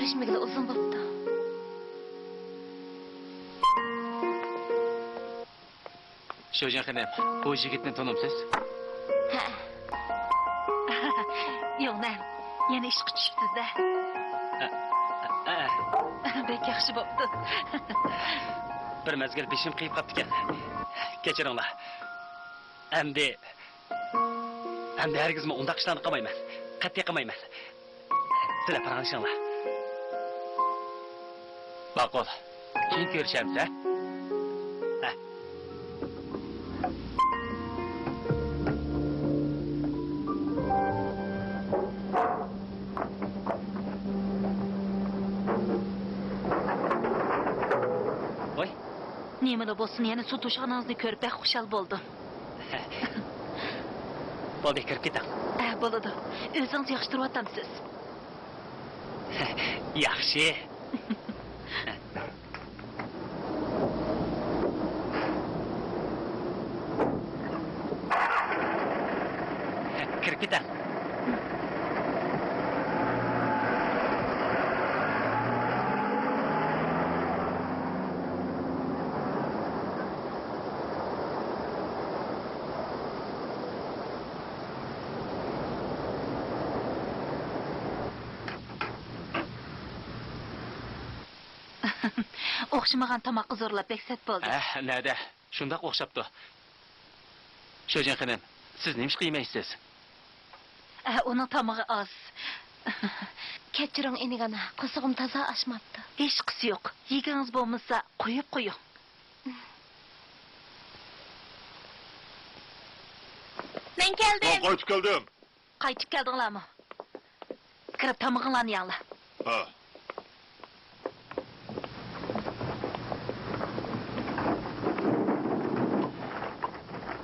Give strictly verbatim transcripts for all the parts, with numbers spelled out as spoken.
كۆرۈشمىگىلى ئۇزۇن بوپتۇ. شۇجىن خېنىم، بۇ يىگىتنى تونۇمسىز؟ ھە. يوڭنەن، يەنە ئىشقا چۈشۈپسىز-دە. ھە، ھە، ھە. بەك ياخشى بوپتۇ. بىر مەزگىل بېشىم قېيىپ قاپتىكەن. كەچۈرۈڭلار. ئەمدى، ئەمدى ھەرگىزمۇ ئۇنداق ئىشلارنى قىلمايمەن. قەتئىي قىلمايمەن. سىلەر پاراڭلىشىڭلار. ماقۇل. كېيىن كۆرۈشەرمىز، ھە؟ ھە. ۋاي. نېمىلا بولسۇن، يەنە سۇ توشۇغىنىڭىزنى كۆرۈپ بەك خۇشال بولدۇم. بولدى، كىرىپ كېتىڭ. ئە، بولىدۇ. ئۆزىڭىز ياخشى تۇرۇۋاتامسىز؟ ياخشى. كىرىپ كېتىڭ. ئوخشىمىغان تاماققا زورلاپ بەك سەت بولدى. ھە، نەدە؟ شۇنداق ئوخشاپتۇ. شۆجىن خېنىم، سىز نېمىشقا يېمەيسىز؟ ئە، ئۇنىڭ تامىقى ئاز. كەچۈرۈڭ، ئىنىك ئانا، قورسىقىم تازا ئاچماپتۇ. ھېچقىسى يوق. يېگۈڭىز بولمىسا، قويۇپ قويۇڭ. مەن كەلدىم. مەن قايتىپ كەلدىم. قايتىپ كەلدىڭلارمۇ؟ كىرىپ تامىقىڭلارنى يەڭلار. ھە.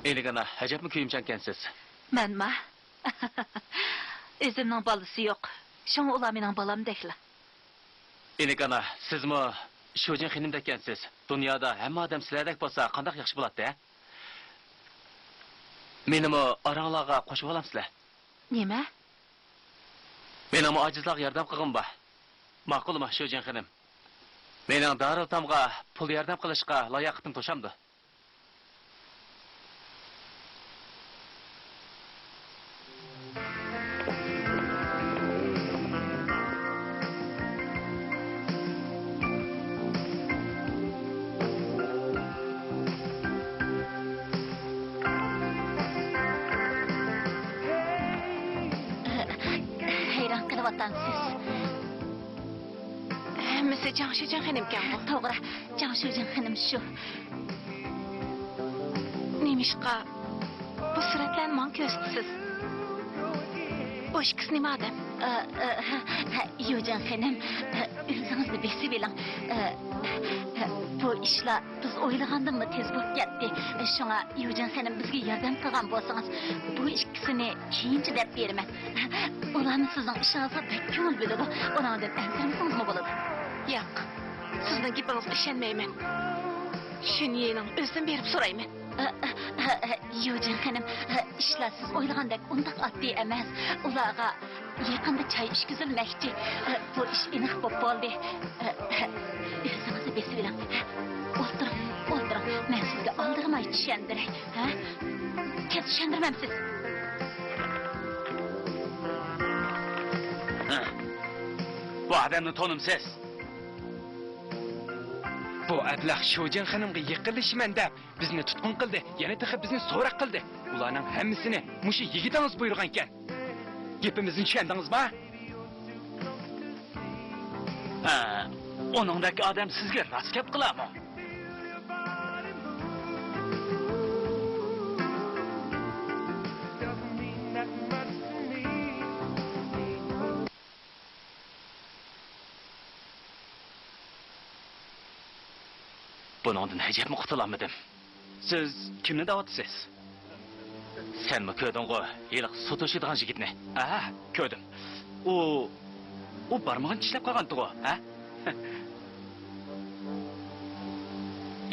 ئىنىك ئانا، ئەجەبمۇ كۆيۈمچانكەنسىز. مەنما؟ ئۆزۈمنىڭ بالىسى يوق. شۇڭا ئۇلار مېنىڭ بالامدەكلا. ئىنىك ئانا، سىزمۇ شۇجىن خېنىمدەككەنسىز. دۇنيادا ھەممە ئادەم سىلەردەك بولسا قانداق ياخشى بولاتتى، ھە؟ مېنىمۇ ئاراڭلارغا قوشۇۋالامسىلەر؟ نېمە؟ مېنىڭمۇ ئاجىزلارغا ياردەم قىلغۇم بار. ماقۇلمۇ، شۇجىن خېنىم؟ مېنىڭ دارىلئېتامغا پۇل ياردەم قىلىشقا لاياقىتىم توشامدۇ؟ ھەيران قېلىۋاتامسىز؟ ھەممىسى جاڭ شۇجىن خېنىمكەنغۇ؟ توغرا، جاڭ شۇجىن خېنىم شۇ. نېمىشقا بۇ سۈرەتلەرنى ماڭا كۆرسىتىسىز؟ بۇ ئىككىسى نېمە ئادەم؟ ئە، ئە، ھە، ھە، يۇجىن خېنىم، ئە، ئۆزىڭىزنى بېسىۋېلىڭ. ئە، ئە، بۇ ئىشلار بىز ئويلىغاندىنمۇ تېز بولۇپ كەتتى. ئە، شۇڭا يۇجىن خېنىم بىزگە ياردەم قىلغان بولسىڭىز، بۇ ئىككىسىنى كېيىنچە دەپ بېرىمەن. ئۇلارمۇ سىزنىڭ ئىشىڭىزغا بەك كۆڭۈل بۆلىدۇ. ئۇنىڭدىن ئەنسىرىمىسىڭىزمۇ بولىدۇ. ياق، سىزنىڭ گېپىڭىزگە ئىشەنمەيمەن. شۈنيېنىڭ ئۆزىدىن بېرىپ سورايمەن. ئە، ئە، ئە، ئە، يۇجىن خېنىم، ئە، ئىشلار سىز ئويلىغاندەك ئۇنداق ئاددىي ئەمەس. ئۇلارغا يېقىندا چاي ئىچكۈزۈلمەكچى. ئە، بۇ ئىش ئېنىق بولۇپ بولدى. ئە، ئە، ئۆزىڭىزنى بېسىۋېلىڭ. ئولتۇرۇڭ، ئولتۇرۇڭ. مەن سىزگە ئالدىرىماي چۈشەندۈرەي. ھە؟ تېز چۈشەندۈرمەمسىز؟ ھە. بۇ ئادەمنى تونۇمسىز؟ بۇ ئەبلەخ شۇجىن خېنىمغا يېقىنلىشىمەن دەپ، بىزنى تۇتقۇن قىلدى، يەنە تېخى بىزنى سوراق قىلدى. ئۇلارنىڭ ھەممىسىنى مۇشۇ يىگىتىڭىز بۇيرۇغانىكەن. گېپىمىزنى چۈشەندىڭىزما؟ ھە، ئۇنىڭدەك ئادەم سىزگە راست گەپ قىلارمۇ؟ بۇنىڭدىن ئەجەبمۇ قۇتۇلالمىدىم. سىز كىمنى دەۋاتىسىز؟ سەنمۇ كۆردۈڭغۇ، ھېلىقى سۇ توشۇيدىغان يىگىتنى؟ ھە، كۆردۈم. ئۇ، ئۇ بارمىغىنىچە ئىشلەپ قالغانتىغۇ، ھە؟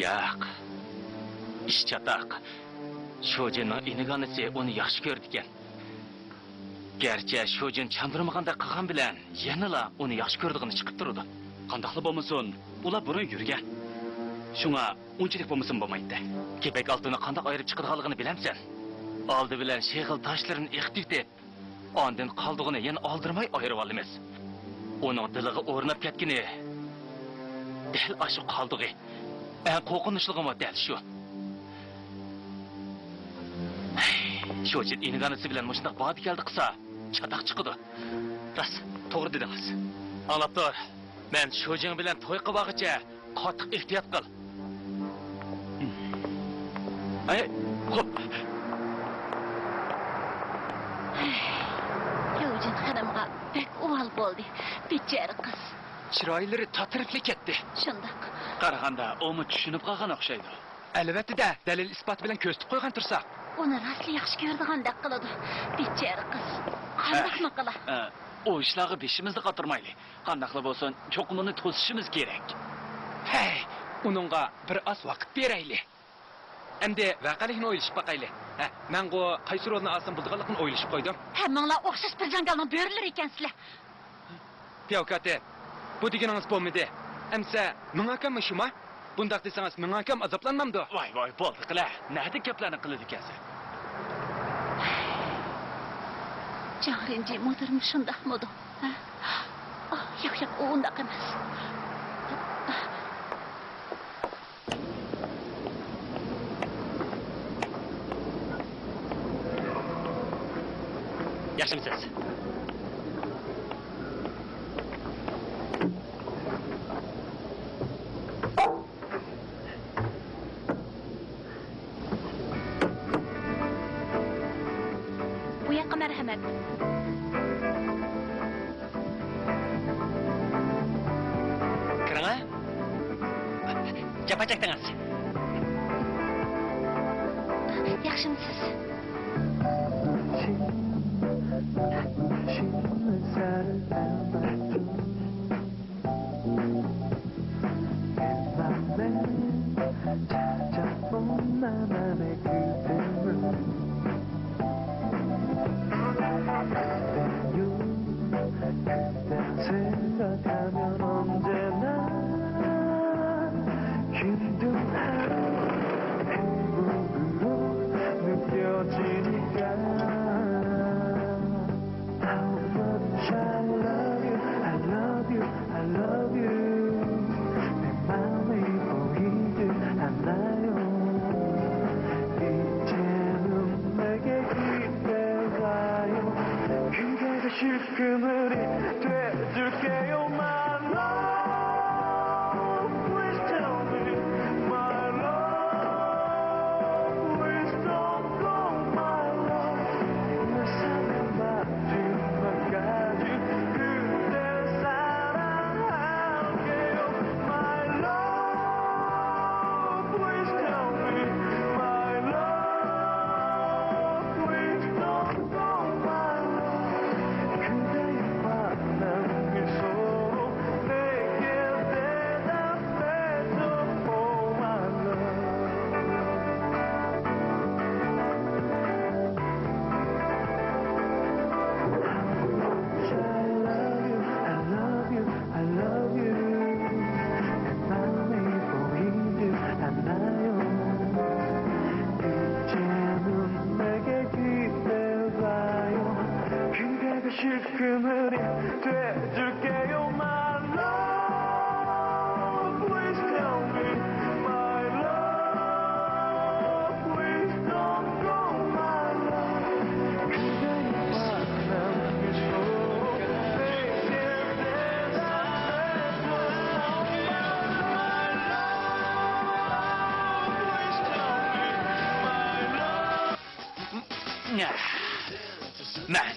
ياق. ئىش چاتاق. شۇجىننىڭ ئىنىگانىسى ئۇنى ياخشى كۆرىدىكەن. گەرچە شۇجىن چاندۇرمىغاندەك قىلغان بىلەن، يەنىلا ئۇنى ياخشى كۆرىدىغىنى چىقىپ تۇرىدۇ. قانداقلا بولمىسۇن، ئۇلار بۇرۇن يۈرگەن. شۇڭا ئۇنچىلىك بولمىسىمۇ بولمايتتى. كېپەك ئالتۇننى قانداق ئايرىپ چىقىدىغانلىقىنى بىلەمسەن؟ ئالدى بىلەن شېغىل تاشلىرىنى ئېقىتىۋېتىپ، ئاندىن قالدۇقىنى يەنە ئالدىرىماي ئايرىۋالىمىز. ئۇنىڭ دىلىغا ئورناپ كەتكىنى دەل ئاشۇ قالدۇقى. ئەڭ قورقۇنچلۇقىمۇ دەل شۇ. شۇجىن ئىنىگانىسى بىلەن مۇشۇنداق باردا كەلدى قىلسا، چاتاق چىقىدۇ. راست، توغرا دېدىڭىز. ئاڭلاپ تۇر. مەن شۇجىن بىلەن توي قىلىۋالغۇچە قاتتىق ئېھتىيات قىل. ئەي، خوپ. شۇجىن خېنىمغا بەك ئۇۋال بولدى. بىچارە قىز. چىرايلىرى تاتىرىپلا كەتتى. شۇنداق. قارىغاندا ئۇمۇ چۈشىنىپ قالغان ئوخشايدۇ. ئەلۋەتتە-دە، دەلىل-ئىسپات بىلەن كۆرسىتىپ قويغان تۇرساق. ئۇنى راستلا ياخشى كۆرىدىغاندەك قىلىدۇ. بىچارە قىز. قانداقمۇ قىلا؟ ئە، ئۇ ئىشلارغا بېشىمىزنى قاتۇرمايلى. قانداقلا بولسۇن، چوقۇم ئۇنى توسۇشىمىز كېرەك. ھەي، ئۇنىڭغا بىر ئاز ۋاقىت بېرەيلى. ئەمدى ۋەقەلىكنى ئويلىشىپ باقايلى. ھە، مەنغۇ قايسى رولنى ئالسام بولىدىغانلىقىنى ئويلىشىپ قويدۇم. ھەممىڭلار ئوخشاش بىر جاڭگالنىڭ بۆرىلىرى ئىكەنسىلەر. پياۋكاتى، بۇ دېگىنىڭىز بولمىدى. ئەمسە مېڭە ئاكاممۇ شۇما؟ بۇنداق دېسىڭىز مېڭە ئاكام ئازابلانمامدۇ؟ ۋاي، ۋاي، بولدى قىلە. نەدىكى گەپلەرنى قىلىدىكەنسەن؟ جاڭ رىنجى مۇدىرمۇ شۇنداقمىدۇ؟ ھە؟ ئاھ، ياق، ياق، ئۇ ئۇنداق ئەمەس. ياخشىمۇسىز؟ بۇ ياققا مەرھەمەت. كىرىڭە. جاپا چەكتىڭىز. ياخشىمۇسىز؟ I love you, I love you, I love you. 내 맘이 보이지 않아요. 이제는 내게 기대와요. 그대가 쉴 그늘이 돼줄게요, my love. Please tell me, my love. Please don't go, my love. 내 삶의 마지막까지 그대 사랑할게요, my love. Please tell me, my love. Please don't go, my love. 그대의 환한 미소로 내게 대답해줘, oh, my love. I love you, I love you, I love you. 내 맘이 보이지 않아요. 이제는 내게 기대와요. 그대가 쉴 그늘이 돼줄게요, my love. Please tell me, my love. Please don't go, my love. 그대의 환한 미소로 내게 대답해줘, my love. Please tell me, my love. مەن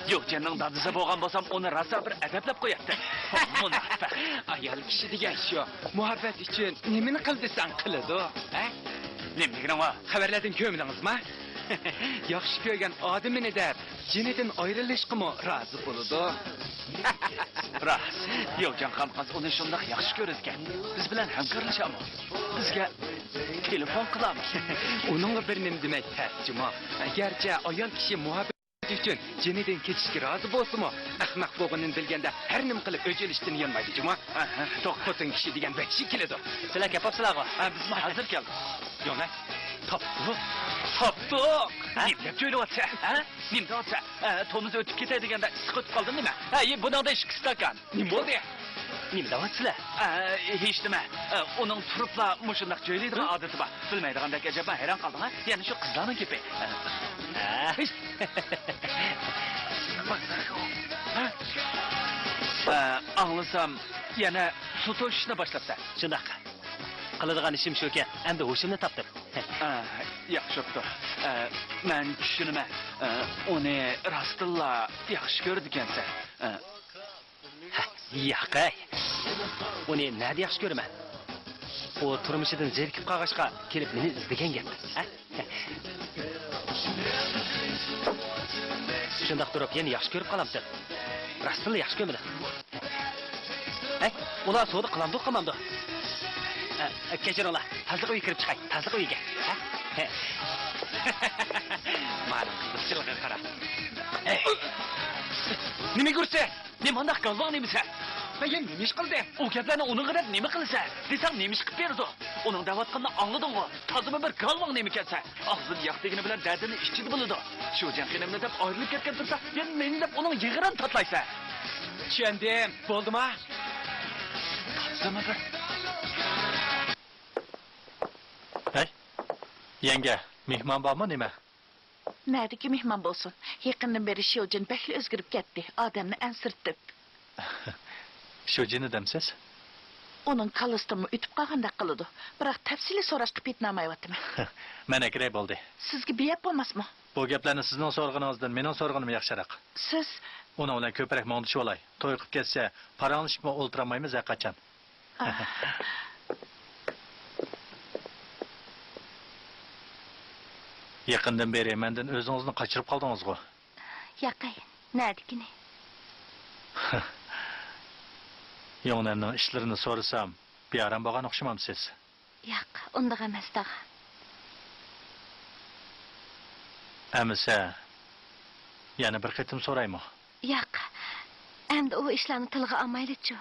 يوجيەننىڭ دادىسى بولغان بولسام، ئۇنى راسا بىر ئەدەپلەپ قوياتتىم. مۇناپىق. ئايال كىشى دېگەن شۇ. مۇھەببەت ئۈچۈن نېمىنى قىل دېسەڭ قىلىدۇ، ھە؟ نېمە دېگىنىڭ بار؟ خەۋەرلەردىن كۆرمىدىڭىزما؟ ياخشى كۆرگەن ئادىمىنى دەپ، جېنىدىن ئايرىلىشقىمۇ رازى بولىدۇ. راست، يوجيەن خانقىز ئۇنى شۇنداق ياخشى كۆرىدىكەن. بىز بىلەن ھەمكارلىشامۇ؟ بىزگە تېلېفون قىلامۇ؟ ئۇنىڭغا بىر نېمە دېمەك تەس جۇمۇ. گەرچە ئايال كىشى مۇھەببەت ئۈچۈن جېنىدىن كېچىشكە رازى بولسىمۇ، ئەخمەق بولغىنىنى بىلگەندە ھەر نېمە قىلىپ ئۆچ ئېلىشتىن يانمايدۇ جۇمۇ. ئاھا، توق. خوتۇن كىشى دېگەن ۋەھشىي كېلىدۇ. سىلەر كەپ بوپسىلەرغۇ؟ ھە، بىزمۇ ھازىر كەلدۇق. ياڭ نە؟ تاپتۇق. تاپتۇق. ھە؟ نېمە دەپ جۆيلۈۋاتىسەن؟ ھە؟ نېمە دەۋاتىسەن؟ ھە، تومۇز ئۆتۈپ كېتەي دېگەندە ئىسسىق ئۆتۈپ قالدىم نېمە؟ ھە، يە بۇنىڭدا ئىككى ئىستاكان. نېمە بولدى؟ نېمە دەۋاتىسىلەر؟ ئە، ھېچنېمە. ئە، ئۇنىڭ تۇرۇپلا مۇشۇنداق جۆيلەيدىغان ھە؟ ئادىتى بار. بىلمەيدىغاندەك ئەجەبمۇ ھەيران قالدىڭ ھە؟ يەنە شۇ قىزلارنىڭ گېپى. ئە، ھە؟ ئە، ئاڭلىسام، يەنە سۇ توشۇشنى باشلاپسەن. شۇنداق. قىلىدىغان ئىشىم شۇكەن، ئەمدى ھوشۇمنى تاپتىم. ئە، ياخشى بوپتۇ. ئە، مەن چۈشىنىمەن. ئە، ئۇنى راستتىنلا ياخشى كۆرىدىكەنسەن. ئە، ھە، ياقەي. ئۇنى نەدە ياخشى كۆرىمەن؟ ئۇ تۇرمۇشىدىن زېرىكىپ قالغاچقا كېلىپ مېنى ئىزدىگەن گەپ. ھە؟ شۇنداق تۇرۇپ يەنە ياخشى كۆرۈپ قالامسەن؟ راستتىنلا ياخشى كۆرمىدىڭ. ھەي، ئۇلار سودا قىلامدۇ قىلمامدۇ؟ ئە، ئە، كەچۈرۈڭلار، تازىلىق ئۆيگە كىرىپ چىقاي، تازىلىق ئۆيىگە. ھە؟ ھە. مانا قىزىقچىلىقىغا قارا. ھەي. نېمە كۆرسە؟ نېمانداق گالۋاڭ نېمىسەن؟ ھە، يەنە نېمە ئىش قىلدى؟ ئۇ گەپلەرنى ئۇنىڭغا دەپ نېمە قىلىسەن؟ دېسەڭ نېمە ئىش قىلىپ بېرىدۇ؟ ئۇنىڭ دەۋاتقىنىنى ئاڭلىدىڭغۇ؟ تازىمۇ بىر گالۋاڭ نېمىكەنسەن؟ ئاغزىدا ياق دېگىنى بىلەن دەردىنى ئىچىدە بىلىدۇ. شۇجيەن خېنىمنى دەپ ئايرىلىپ كەتكەن تۇرسا، يەنە مېنى دەپ ئۇنىڭ يىغىرىنى تاتلايسەن. چۈشەندىم. بولدىما؟ تازىمۇ بىر. ھەي، يەڭگە، مېھمان بارمۇ نېمە؟ نەدىكى مېھمان بولسۇن، يېقىندىن بېرى شيوجىن بەكلا ئۆزگىرىپ كەتتى، ئادەمنى ئەنسىرىتىپ. شيوجىننى دەمسىز؟ ئۇنىڭ كاللىسىدىنمۇ ئۆتۈپ قالغاندەك قىلىدۇ، بىراق تەپسىلىي سوراشقا پېتىنالمايۋاتىمەن. مەن ئەكىرەي بولدى. سىزگە بىئەپ بولماسمۇ؟ بۇ گەپلەرنى سىزنىڭ سورىغىنىڭىزدىن مېنىڭ سورىغىنىم ياخشىراق. سىز؟ ئۇنىڭ بىلەن كۆپرەك مۇڭدىشىۋالاي، توي قىلىپ كەتسە پاراڭلىشىپمۇ ئولتۇرالمايمىز ھەرقاچان. يېقىندىن بېرى مەندىن ئۆزىڭىزنى قاچۇرۇپ قالدىڭىزغۇ؟ ياقەي، نەدىكىنى؟ يوڭنەننىڭ ئىشلىرىنى سورىسام، بىئارام بولغان ئوخشىمامسىز؟ ياق، ئۇنداق ئەمەس، تاغا. ئەمىسە، يەنە بىر قېتىم سورايمۇ؟ ياق، ئەمدى ئۇ ئىشلارنى تىلغا ئالمايلىچۇ.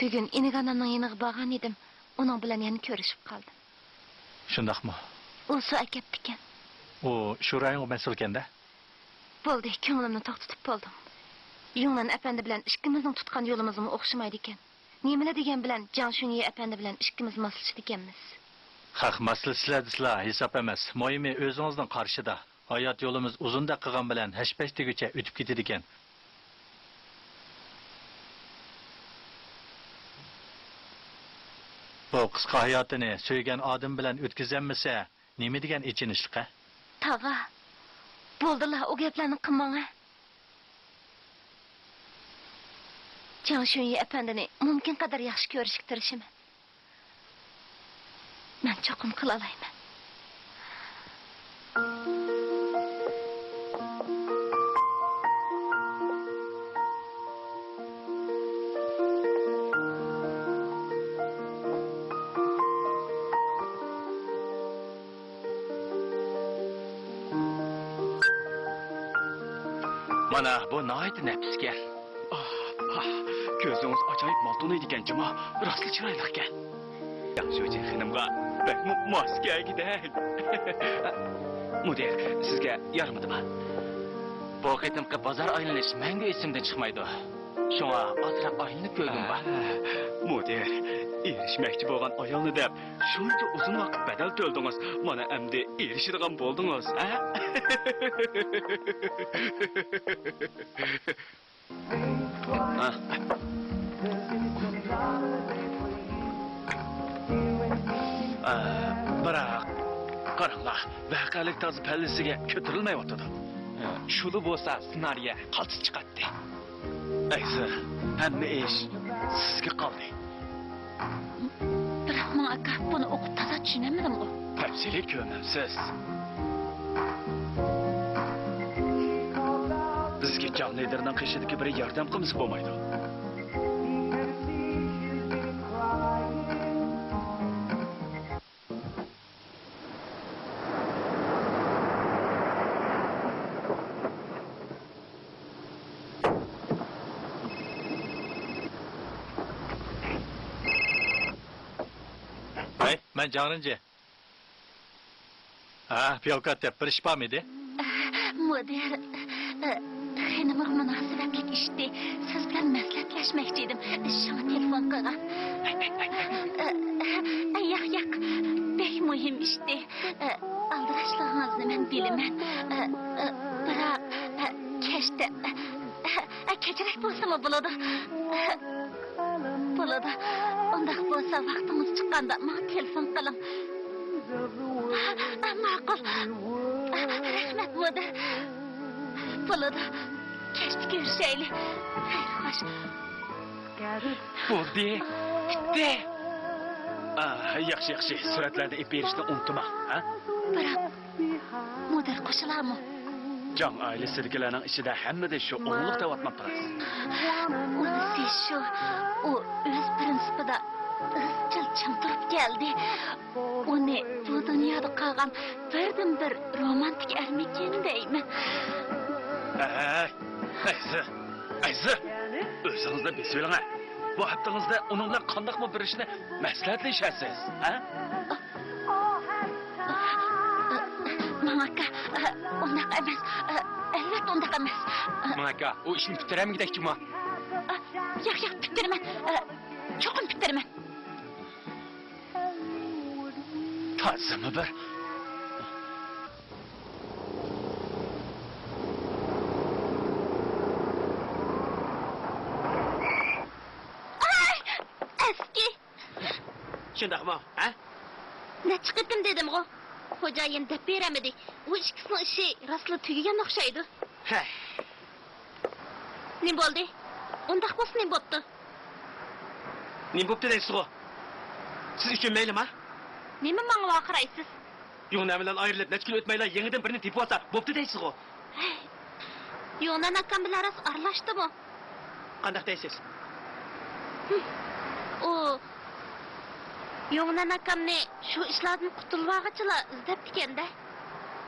بۈگۈن ئىنىگانامنىڭ يېنىغا بارغان ئىدىم، ئۇنىڭ بىلەن يەنە كۆرۈشۈپ قالدىم. شۇنداقمۇ؟ ئۇ سۇ ئەكەپتىكەن. ئۇ شۇ رايونغا مەسئۇلكەن-دە؟ بولدى، كۆڭلۈمنى توختىتىپ بولدۇم. يۇڭنەن ئەپەندى بىلەن ئىككىمىزنىڭ تۇتقان يولىمىزمۇ ئوخشىمايدىكەن. نېمىلا دېگەن بىلەن جاڭ شۈنيې ئەپەندى بىلەن ئىككىمىز ماسلىشىدىكەنمىز. خەق ماسلىشىسىلەر دېسىلا ھېساب ئەمەس، مۇھىمى ئۆزىڭىزنىڭ قارىشىدا. ھايات يولىمىز ئۇزۇندەك قىلغان بىلەن ھەش-پەش دېگۈچە ئۆتۈپ كېتىدىكەن. بۇ قىسقا ھاياتىنى سۆيگەن ئادىمى بىلەن ئۆتكۈزەلمىسە، نېمە دېگەن ئېچىنىشلىق-ھە؟ تاغا، بولدىلا، ئۇ گەپلەرنى قىلماڭ-ھە. جاڭ شۈنيې ئەپەندىنى مۇمكىن قەدەر ياخشى كۆرۈشكە تىرىشىمەن. مەن چوقۇم قىلالايمەن. مانا بۇ ناھايىتى نەپىسكەن. ئاھ، پاھ، كۆزىڭىز ئاجايىپ مال تونۇيدىكەن جۇمۇ، راستلا چىرايلىقكەن. ياڭ شۇجىن خېنىمغا بەكمۇ ماس كەلگۈدەك. مۇدىر، سىزگە يارىمىدىما؟ بۇ قېتىمقى بازار ئايلىنىش مەڭگۈ ئېسىمدىن چىقمايدۇ. شۇڭا ئازراق ئايلىنىپ كۆرگۈم بار. ھە، مۇدىر، ئېرىشمەكچى بولغان ئايالنى دەپ شۇنچە ئۇزۇن ۋاقىت بەدەل تۆلىدىڭىز، مانا ئەمدى ئېرىشىدىغان بولدىڭىز، ھە؟ ھە. ئا، بىراق، قاراڭلار، ۋەقەلىك تازا پەللىسىگە كۆتۈرۈلمەيۋاتىدۇ. شۇلا بولسا سېنارىيە قالتىس چىقاتتى. ئەيسا، ھەممە ئىش سىزگە قالدى. بىراق ماڭا ئاكا، بۇنى ئوقۇپ تازا چۈشىنەلمىدىمغۇ؟ تەپسىلىي كۆرمەمسىز. بىزگە جاڭ لىدېرىنىڭ قېشىدىكى بىرى ياردەم قىلمىسا بولمايدۇ. مەن جاڭ رېنجى. ھە، پياۋكا دەپ بىر ئىش بارمىدى؟ مۇدىر، خېنىمغا مۇناسىۋەتلىك ئىشتى. سىز بىلەن مەسلىھەتلەشمەكچى ئىدىم. شۇڭا تېلېفون قىلغان. ياق، ياق، بەك مۇھىم ئىشتى. ئالدىراشلىقىڭىزنى مەن بىلىمەن. بىراق، كەچتە، كەچرەك بولسىمۇ بولىدۇ. بولىدۇ. ئۇنداق بولسا ۋاقتىڭىز چىققاندا ماڭا تېلېفون قىلىڭ. ماقۇل. رەھمەت، مۇدىر. بولىدۇ. كەچتە كۆرۈشەيلى. خەير، خوش. بولدى. پۈتتى. ئا، ياخشى، ياخشى. سۈرەتلەرنى ئېلىپ بېرىشنى ئۇنتۇماڭ، ھە؟ بىراق، مۇدىر قوشۇلارمۇ؟ جاڭ ئائىلىسىدىكىلەرنىڭ ئىچىدە ھەممىدىن شۇ ئوڭلۇق دەۋاتماپتۇ راست. ئۇنىسى شۇ، ئۇ ئۆز پىرىنسىپىدا ئىزچىل چىڭ تۇرۇپ كەلدى. ئۇنى بۇ دۇنيادا قالغان بىردىنبىر رومانتىك ئەرمىكىن دەيمەن. ھەي، ئەيزى، ئەيزى، ئۆزىڭىزنى بېسىۋېلىڭە. بۇ ھەپتىڭىزدە ئۇنىڭ بىلەن قانداقمۇ بىر ئىشنى مەسلىھەتلىشەرسىز، ھە؟ ماڭاكا، ئۇنداق ئەمەس. ئەلۋەتتە ئۇنداق ئەمەس. ماڭاكا، ئۇ ئىشنى پۈتتۈرەلمىگۈدەكچىما؟ ياق، ياق، پۈتتۈرىمەن. چوقۇم پۈتتۈرىمەن. تازىمۇ بىر. ئاي! ئەسكى! شۇنداقمۇ، ھە؟ نەچچە قېتىم دېدىمغۇ، خوجايىن دەپ بېرەلمىدى. ئۇ ئىككىسىنىڭ ئىشى راستلا تۈگىگەن ئوخشايدۇ. ھەي. نېمە بولدى؟ ئۇنداق بولسا نېمە بوپتۇ؟ نېمە بوپتۇ دەيسىزغۇ؟ سىز ئۈچۈن مەيلىما؟ نېمە ماڭا ۋارقىرايسىز؟ يۇڭنەن بىلەن ئايرىلىپ نەچچە كۈن ئۆتمەيلا يېڭىدىن بىرنى تېپىۋالسا بوپتۇ دەيسىزغۇ؟ يۇڭنەن ئاكام بىلەن راست ئارىلاشتىمۇ؟ قانداق دەيسىز؟ ھىم. ئۇ يۇڭنەن ئاكامنى شۇ ئىشلاردىن قۇتۇلۇۋالغۇچىلا ئىزدەپتىكەن-دە.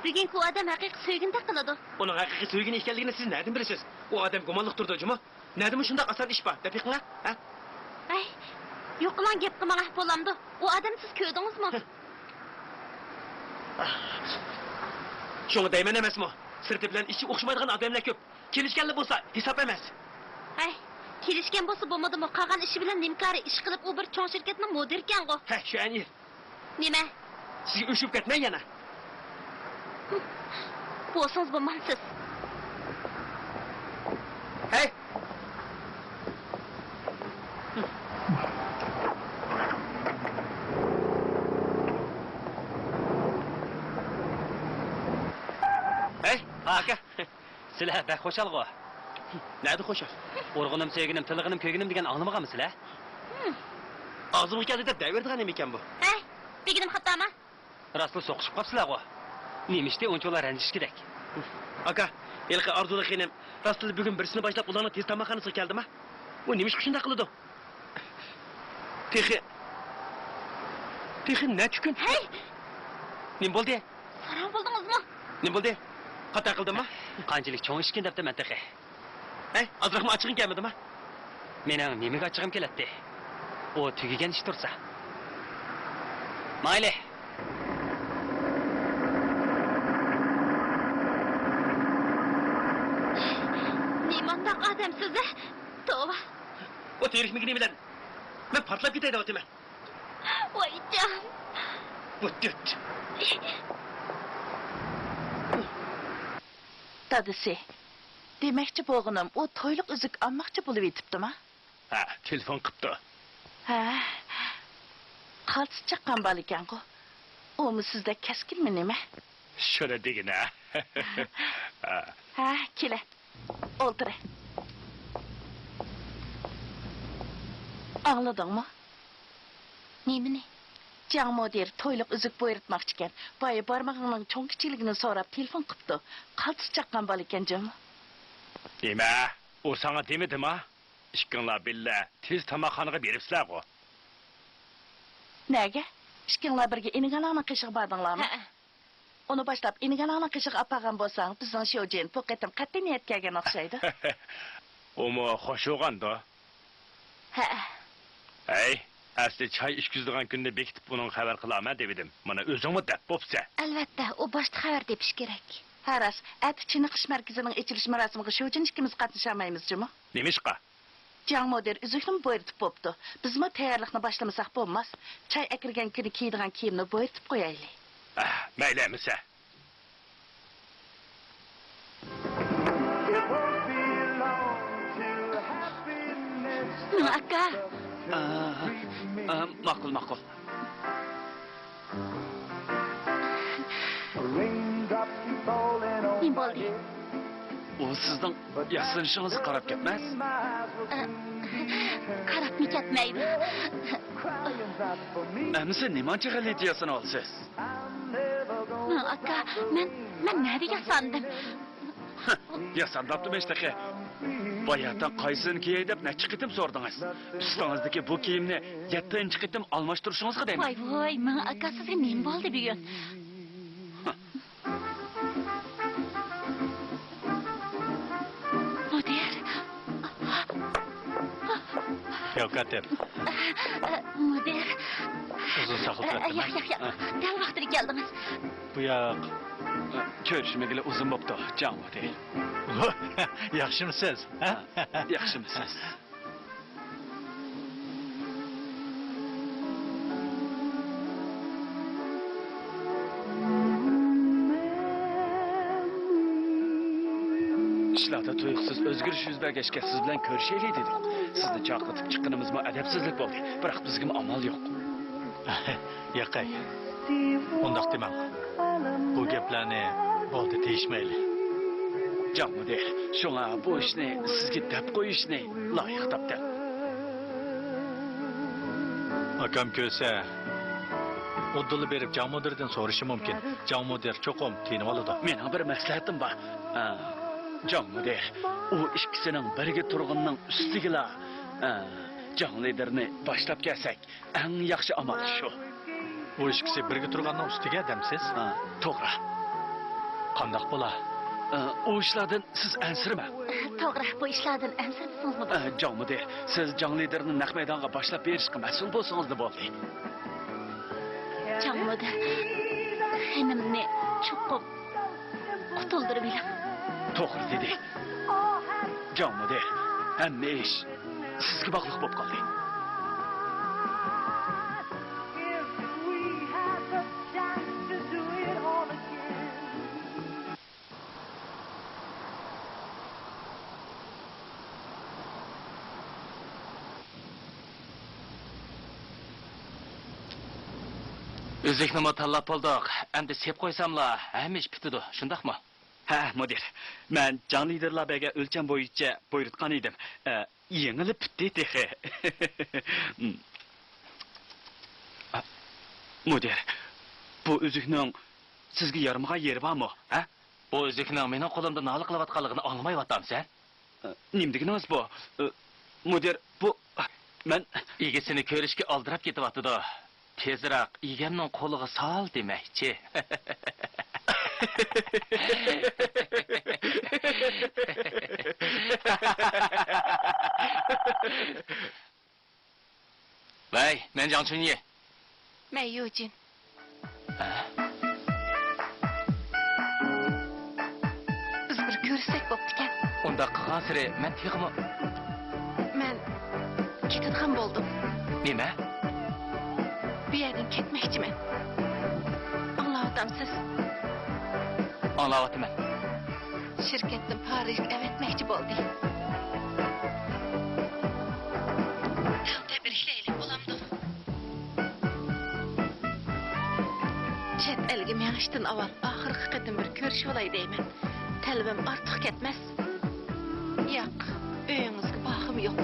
بۈگۈنكى ئۇ ئادەم ھەقىقىي سۆيگۈندەك قىلىدۇ. ئۇنىڭ ھەقىقىي سۆيگۈنى ئىكەنلىكىنى سىز نەدىن بىلىسىز؟ ئۇ ئادەم گۇمانلىق تۇرىدۇ جۇمۇ. نەدىمۇ شۇنداق ئاسان ئىش بار، دەپ بېقىڭا، ھە؟ ھەي، يوقىلاڭ گەپ قىلماڭا، بولامدۇ؟ ئۇ ئادەمنى سىز كۆردىڭىزمۇ؟ شۇڭا دەيمەن ئەمەسمۇ؟ سىرتى بىلەن ئىچى ئوخشىمايدىغان ئادەملەر كۆپ. كېلىشكەنلا بولسا ھېساب ئەمەس. ھەي، كېلىشكەن بولسا بولمىدىمۇ، قالغان ئىشى بىلەن نېمە كارى؟ ئىشقىلىپ ئۇ بىر چوڭ شىركەتنىڭ مۇدىرىكەنغۇ. ھە، شۇ ئەنى. نېمە؟ سىزگە ئۆچۈپ كەتمەي يەنە. بولسىڭىز بولمامسىز؟ ھەي! ھەي، ئاكا! سىلەر بەك خۇشالغۇ؟ نەدە خۇشال؟ ئۇرغىنىم، سۆيگىنىم، تىللىغىنىم، كۆيگىنىم دېگەن ئاڭلىمىغانمۇ سىلەر؟ ئاغزىمغا كەلدى دەپ دەۋېرىدىغان نېمىكەن بۇ؟ ھەي، دېگىنىم خاتامۇ؟ راستلا سوقۇشۇپ قاپسىلەرغۇ؟ نېمە ئىشتى ئۇنچىۋالا رەنجىشكۈدەك؟ ئاكا، ھېلىقى ئارزۇلۇق خېنىم راستلا بۈگۈن بىرسىنى باشلاپ ئۇلارنىڭ تېز تاماقخانىسىغا كەلدىما؟ ئۇ نېمىشقا شۇنداق قىلىدۇ؟ تېخى، تېخى نەچچە كۈن. ھەي! نېمە بولدى؟ ساراڭ بولدىڭىزمۇ؟ نېمە بولدى؟ خاتا قىلدىمما؟ قانچىلىك چوڭ ئىشكىن دەپتىمەن تېخى. ھەي، ئازراقمۇ ئاچچىقىڭ كەلمىدىما؟ مېنىڭ نېمىگە ئاچچىقىم كېلەتتى؟ ئۇ تۈگىگەن ئىش تۇرسا. مايلى. نېمانداق ئادەمسىز-ە؟ توۋا. ئۇ تېرىكمىگىنى بىلەن مەن پارتلاپ كېتەي دەۋاتىمەن. ۋايجان. بۇ دۆت. دادىسى، دېمەكچى بولغىنىم، ئۇ تويلۇق ئۈزۈك ئالماقچى بولۇۋېتىپتىما؟ ھە، تېلېفون قىپتۇ. ھە، قالتىس چاققان بالىكەنغۇ. ئۇمۇ سىزدەك كەسكىنمۇ نېمە؟ شۇنى دېگىنە. ھە، كېلە. ئولتۇرە. ئاڭلىدىڭمۇ؟ نېمىنى؟ جاڭ مۇدىر تويلۇق ئۈزۈك بۇيرۇتماقچىكەن. بايا بارمىقىڭنىڭ چوڭ-كىچىكلىكىنى سوراپ تېلېفون قىپتۇ. قالتىس چاققان بالىكەن جۇمۇ. نېمە؟ ئۇ ساڭا دېمىدىما؟ ئىككىڭلار بىللە تېز تاماقخانىغا بېرىپسىلەرغۇ؟ نەگە؟ ئىككىڭلار بىرگە ئىنىگاناڭنىڭ قېشىغا باردىڭلارمۇ؟ ھەئە. ئۇنى باشلاپ ئىنىگاناڭنىڭ قېشىغا ئاپارغان بولساڭ، بىزنىڭ شيوجىن بۇ قېتىم قەتئىي نىيەتكە كەلگەن ئوخشايدۇ. ئۇمۇ خوش بولغاندۇ؟ ھەئە. ھەي، ئەسلى چاي ئىچكۈزىدىغان كۈننى بېكىتىپ ئۇنىڭغا خەۋەر قىلارمەن دېۋىدىم. مانا ئۆزۈڭمۇ دەپ بوپسەن. ئەلۋەتتە، ئۇ باشتا خەۋەر تېپىش كېرەك. ھە راست، ئەتە چېنىقىش مەركىزىنىڭ ئېچىلىش مۇراسىمىغا شۇجىن ئىككىمىز قاتنىشالمايمىز جۇمۇ. نېمىشقا؟ جاڭ مۇدىر ئۈزۈكنىمۇ بۇيرۇتۇپ بوپتۇ. بىزمۇ تەييارلىقنى باشلىمىساق بولماس. چاي ئەكىرگەن كۈنى كىيىدىغان كىيىمنى بۇيرۇتۇپ قويايلى. ئەھ، مەيلى ئەمىسە. مېڭە ئاكا. ئا، ئا، ماقۇل، ماقۇل. نېمە بولدى؟ ئۇ سىزنىڭ ياسىنىشىڭىزغا قاراپ كەتمەس؟ ئە، قاراپمۇ كەتمەيدۇ. ئەمىسە نېمانچە غەلىتە ياسىنىۋالىسىز؟ مېڭە ئاكا، مەن، مەن نەدە ياساندىم؟ ياسانداپتىمىش تېخى. باياتىن قايسىنى كىيەي دەپ نەچچە قېتىم سورىدىڭىز. ئۈستىڭىزدىكى بۇ كىيىمنى يەتتىنچى قېتىم ئالماشتۇرۇشىڭىزغا دەيمەن. ۋاي، ۋاي، مېڭە ئاكا، سىزگە نېمە بولدى بۈگۈن؟ مۇدىر. ياق، كاتىپ. مۇدىر. ئۇزۇن ساقلىتىۋەتتىم. ياق، ياق، ياق. دەل ۋاقتىدا كەلدىڭىز. بۇ ياق. كۆرۈشمىگىلى ئۇزۇن بوپتۇ، جاڭ مۇدىر. ياخشىمۇسىز؟ ھە؟ ياخشىمۇسىز؟ ئىشلاردا تۇيۇقسىز ئۆزگىرىش يۈز بەرگەچكە سىز بىلەن كۆرۈشەيلى دېدۇق. سىزنى چاقىرتىپ چىققىنىمىزمۇ ئەدەپسىزلىك بولدى. بىراق بىزگىمۇ ئامال يوق. ياقەي، ئۇنداق دېمەڭ. بۇ گەپلەرنى بولدى، دېيىشمەيلى. جاڭ مۇدىر، شۇڭا بۇ ئىشنى سىزگە دەپ قويۇشنى لايىق تاپتىم. ئاكام كۆرسە، ئۇددىلا بېرىپ جاڭ مۇدىردىن سورىشى مۇمكىن. جاڭ مۇدىر چوقۇم تىيىنىۋالىدۇ. مېنىڭ بىر مەسلىھەتىم بار. ئا، جاڭ مۇدىر، ئۇ ئىككىسىنىڭ بىرگە تۇرغىنىنىڭ ئۈستىگىلا، ئا، جاڭ لىدېرنى باشلاپ كەلسەك، ئەڭ ياخشى ئامال شۇ. ئۇ ئىككىسى بىرگە تۇرغاننىڭ ئۈستىگە دەمسىز؟ ھە، توغرا. قانداق بولا؟ ئە، ئۇ ئىشلاردىن سىز ئەنسىرىمەڭ. توغرا، بۇ ئىشلاردىن ئەنسىرىمىسىڭىزمۇ بولىدۇ. ئە، جاڭ مۇدىر، سىز جاڭ لىدېرىنى نەق مەيدانغا باشلاپ بېرىشقا مەسئۇل بولسىڭىزلا بولدى. جاڭ مۇدىر، خېنىمنى چوقۇم قۇتۇلدۇرۇۋېلىڭ. توغرا دېدى. جاڭ مۇدىر، ھەممە ئىش سىزگە باغلىق بولۇپ قالدى. ئۈزۈكنىمۇ تاللاپ بولدۇق. ئەمدى سېپ قويساملا ھەممە ئىش پۈتىدۇ، شۇنداقمۇ؟ ھە، مۇدىر. مەن جاڭ لىدېرلار بەرگەن ئۆلچەم بويىچە بۇيرۇتقان ئىدىم. ئە، يېڭىلا پۈتتى تېخى. مۇدىر، بۇ ئۈزۈكنىڭ سىزگە يارىمىغان يېرى بارمۇ، ھە؟ بۇ ئۈزۈكنىڭ مېنىڭ قولۇمدا نالە قىلىۋاتقانلىقىنى ئاڭلىمايۋاتامسەن؟ ئە، نېمە دېگىنىڭىز بۇ؟ ئە، مۇدىر، بۇ، مەن ئىگىسىنى كۆرۈشكە ئالدىراپ كېتىۋاتىدۇ. تېزراق ئىگەمنىڭ قولىغا سال دېمەكچى. ۋەي، مەن جاڭ چۈنيى. مەن يۇجىن. ھە؟ بىز بىر كۆرۈشسەك بوپتىكەن. ئۇنداق قىلغانسېرى مەن تېخىمۇ. مەن كېتىدىغان بولدۇم. نېمە؟ بۇ يەردىن كەتمەكچىمەن. ئاڭلاۋاتامسىز؟ ئاڭلاۋاتىمەن. شىركەتتىن پارىژغا ئەۋەتمەكچى بولدى. تەڭ تەبرىكلەيلى، بولامدۇ؟ چەت ئەلگە مېڭىشتىن ئاۋۋال ئاخىرقى قېتىم بىر كۆرۈشۈۋالاي دەيمەن. تەلىپىم ئارتۇق كەتمەس. ياق، ئۆيىڭىزگە بارغۇم يوق.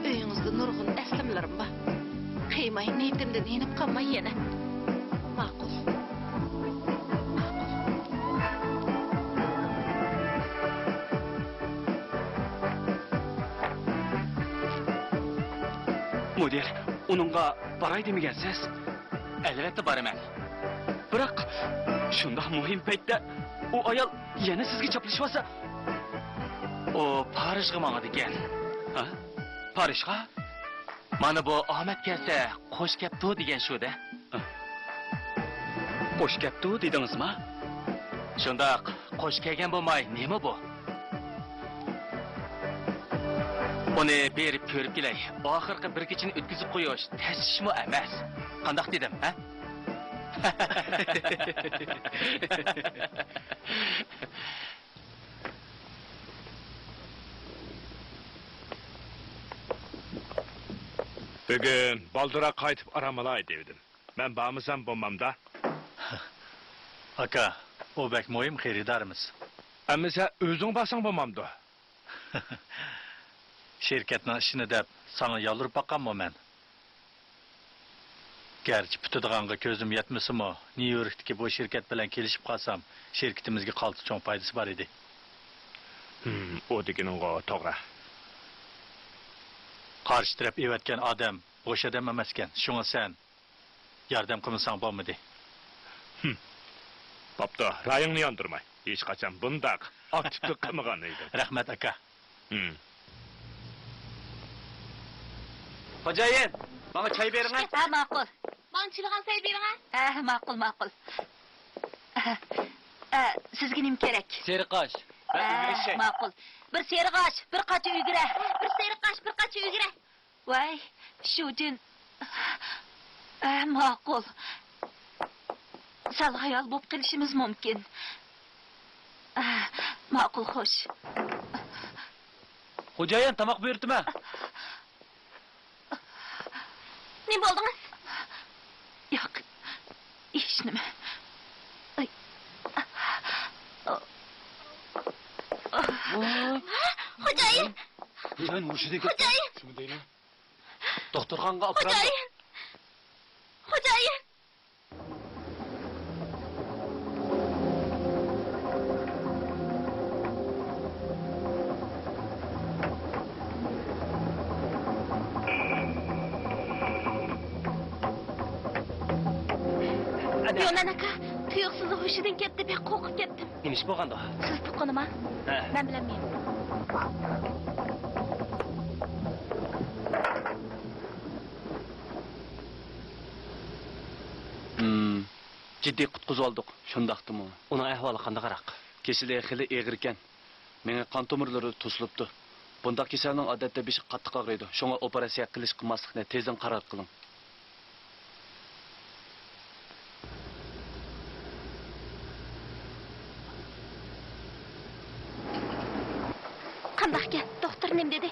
ئۆيىڭىزدە نۇرغۇن ئەسلىمىلىرىم بار. قىيماي، نىيىتىمدىن يېنىپ قالماي يەنە. ماقۇل. ماقۇل. مۇدىر، ئۇنىڭغا باراي دېمىگەنسىز؟ ئەلۋەتتە بارىمەن. بىراق، شۇنداق مۇھىم پەيتتە ئۇ ئايال يەنە سىزگە چاپلىشىۋالسا؟ ئۇ پارىژغا ماڭىدىكەن. ھە؟ پارىژغا؟ مانا بۇ ئامەت كەلسە، خوش كەپتۇ دېگەن شۇ-دە. خوش كەپتۇ دېدىڭىزما؟ شۇنداق، خوش كەلگەن بولماي نېمە بۇ؟ ئۇنى بېرىپ كۆرۈپ كېلەي. ئاخىرقى بىر كېچىنى ئۆتكۈزۈپ قويۇش تەس ئىشمۇ ئەمەس. قانداق دېدىم، ھە؟ بۈگۈن بالدۇرراق قايتىپ ئارام ئالاي دېۋىدىم. مەن بارمىسام بولمامدا. ئاكا، ئۇ بەك مۇھىم خېرىدارىمىز. ئەمىسە ئۆزۈڭ بارساڭ بولمامدۇ؟ شىركەتنىڭ ئىشىنى دەپ ساڭا يالۋۇرۇپ باققانمۇ مەن؟ گەرچە پۈتىدىغانغا كۆزۈم يەتمىسىمۇ، نيۇ يوركتىكى بۇ شىركەت بىلەن كېلىشىپ قالسام، شىركىتىمىزگە قالتىس چوڭ پايدىسى بار ئىدى. ھىم، ئۇ دېگىنىڭغۇ توغرا. قارشى تەرەپ ئېۋەتكەن ئادەم بوش ئادەم ئەمەسكەن، شۇڭا سەن ياردەم قىلمىساڭ بولمىدى. ھىم. بوپتۇ، رايىڭنى ياندۇرماي. ھېچقاچان بۇنداق ئاكتىپلىق قىلمىغان ئىدىڭ. رەھمەت، ئاكا. ھىم. خوجايىن، ماڭا چاي بېرىڭە. ھە، ماقۇل. ماڭا چىلىغان چاي بېرىڭە. ھە، ماقۇل، ماقۇل. ئە، ئە، سىزگە نېمە كېرەك؟ سېرىق ئاش. ھە، ماقۇل. بىر سېرىق ئاش، بىر قاچا ئۈگرە. بىر سېرىق ئاش، بىر قاچا ئۈگرە. ۋاي، شۇجىن. ئە، ماقۇل. سەل ھايال بولۇپ قېلىشىمىز مۇمكىن. ئە، ماقۇل، خوش. خوجايىن، تاماق بۇيرۇتىمەن. نېمە بولدىڭىز؟ ياق، ھېچنېمە. ئاي. ۋاي. خوجايىن! خوجايىن، ھوشىدىن كەتتى. خوجايىن! شۇمۇ دەيلى. دوختۇرخانىغا ئاپىرامدۇ؟ خوجايىن! خوجايىن! يونان ئاكا، تۇيۇقسىزلا ھوشىدىن كەتتى، بەك قورقۇپ كەتتىم. نېمە ئىش بولغاندۇ؟ سىز تۇغقىنىما؟ ھە. مەن بىلەن مېڭىڭ. ھىم، جىددىي قۇتقۇزۇۋالدۇق، شۇنداقتىمۇ؟ ئۇنىڭ ئەھۋالى قانداقراق؟ كېسىلى خېلى ئېغىركەن. مېڭە قان تومۇرلىرى توسۇلۇپتۇ. بۇنداق كېسەلنىڭ ئادەتتە بېشى قاتتىق ئاغرىيدۇ، شۇڭا ئوپېراتسىيە قىلىش قىلماسلىقنى تېزدىن قارار قىلىڭ. قانداق گەپ؟ دوختۇر نېمە دېدى؟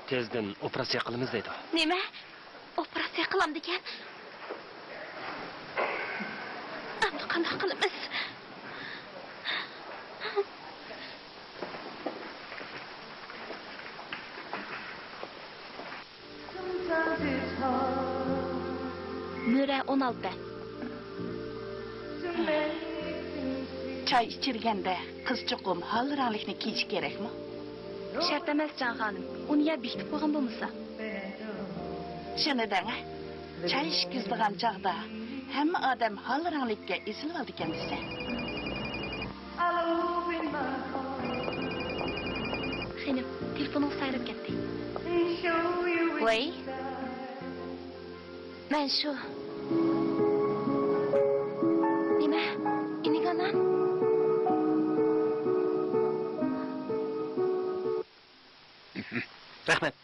تېزدىن ئوپېراتسىيە قىلىمىز دەيدۇ. نېمە؟ ئوپېراتسىيە قىلامدىكەن؟ ئەمدى قانداق قىلىمىز؟ مۈرە ئون ئالتە. چاي ئىچىلگەندە قىز چوقۇم ھال رەڭلىكنى كىيىشى كېرەكمۇ؟ شەرت ئەمەس، جان خانىم. ئۇنى يا بېكىتىپ قويغان بولمىسا. شۇنى دەڭە، چاي ئىچكۈزىدىغان چاغدا ھەممە ئادەم ھال رەڭلىككە ئېسىلىۋالىدىكەن دېسە. خېنىم، تېلېفونىڭىز سايراپ كەتتى. ۋاي. مەن شۇ. نېمە؟ ئىنىگانان؟ رەھمەت.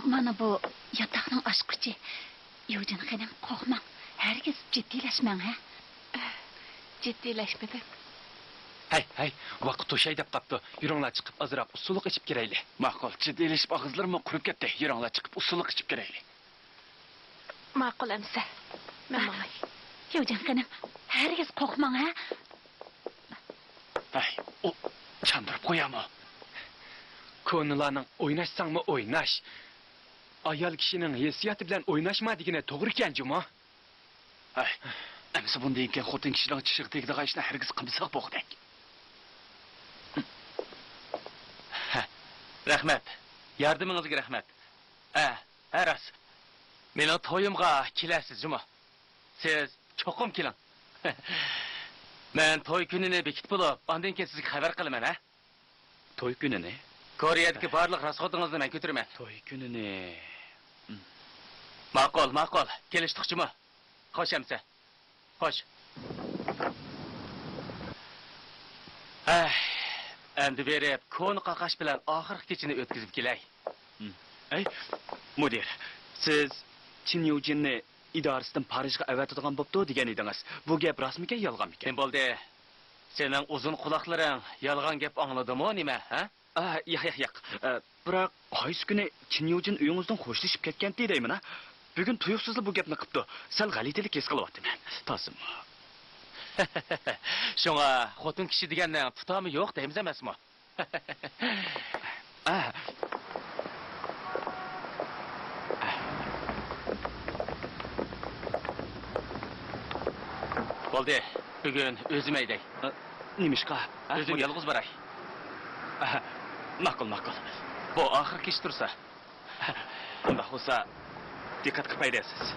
مانا بۇ ياتاقنىڭ ئاچقۇچى. يۇجىن خېنىم، قورقماڭ. ھەرگىز جىددىيلەشمەڭ، ھە؟ جىددىيلەشمىدىم. ھەي، ھەي، ۋاقىت توشاي دەپ قاپتۇ. يۈرۈڭلار، چىقىپ ئازراق ئۇسسۇلۇق ئىچىپ كىرەيلى. ماقۇل، جىددىيلىشىپ ئاغزىلىرىممۇ قۇرۇپ كەتتى. يۈرۈڭلار، چىقىپ ئۇسسۇلۇق ئىچىپ كىرەيلى. ماقۇل ئەمىسە. مەن ماڭاي. يۇجىن خېنىم، ھەرگىز قورقماڭ، ھە؟ ھەي، ئۇ چاندۇرۇپ قويامۇ؟ كونىلارنىڭ «ئويناشساڭمۇ ئويناش، ئايال كىشىنىڭ ھېسسىياتى بىلەن ئويناشما» دېگىنى توغرىكەن جۇمۇ. ھەي، ئەمىسە بۇندىن كېيىن خوتۇن كىشىنىڭ چىشىغا تېگىدىغان ئىشنى ھەرگىز قىلمىساق بولغۇدەك. ھە، رەھمەت. ياردىمىڭىزگە رەھمەت. ھە، ھە، راست. مېنىڭ تويۇمغا كېلەرسىز جۇمۇ. سىز چوقۇم كېلىڭ. مەن توي كۈنىنى بېكىتىپ بولۇپ، ئاندىن كېيىن سىزگە خەۋەر قىلىمەن، ھە؟ توي كۈنىنى؟ كورېيەدىكى بارلىق راسخوتىڭىزنى مەن كۆتۈرىمەن. توي كۈنىنى. ماقۇل، ماقۇل. كېلىشتۇق جۇمۇ. خوش ئەمىسە. خوش. ھەي، ئەمدى بېرىپ، كونا قاقاش بىلەن ئاخىرقى كېچىنى ئۆتكۈزۈپ كېلەي. ئەي، مۇدىر، سىز چىن يۇجىننى ئىدارىسىدىن پارىژغا ئەۋەتىدىغان بوپتۇ دېگەن ئىدىڭىز. بۇ گەپ راستمىكەن، يالغانمىكەن؟ نېمە بولدى؟ سېنىڭ ئۇزۇن قۇلاقلىرىڭ يالغان گەپ ئاڭلىدىمۇ نېمە، ھە؟ ئا، ياق، ياق، ياق. ئە، بىراق قايسى كۈنى چىن يۇجىن ئۆيىڭىزدىن خوشلىشىپ كەتكەنتى دەيمەن، ھە؟ بۈگۈن تۇيۇقسىزلا بۇ گەپنى قىپتۇ. سەل غەلىتىلىك ھېس قىلىۋاتىمەن. تازىمۇ. شۇڭا خوتۇن كىشى دېگەننىڭ تۇتامى يوق دەيمىز ئەمەسمۇ؟ ئە. بولدى، بۈگۈن ئۆزۈم ھەيدەي. ئە، نېمىشقا؟ ئە، ئۆزۈم مۇدىر. يالغۇز باراي. ئە، ماقۇل، ماقۇل. بۇ ئاخىرقى كېچە تۇرسا. ئۇنداق بولسا، دىققەت قىلىپ ھەيدەيسىز.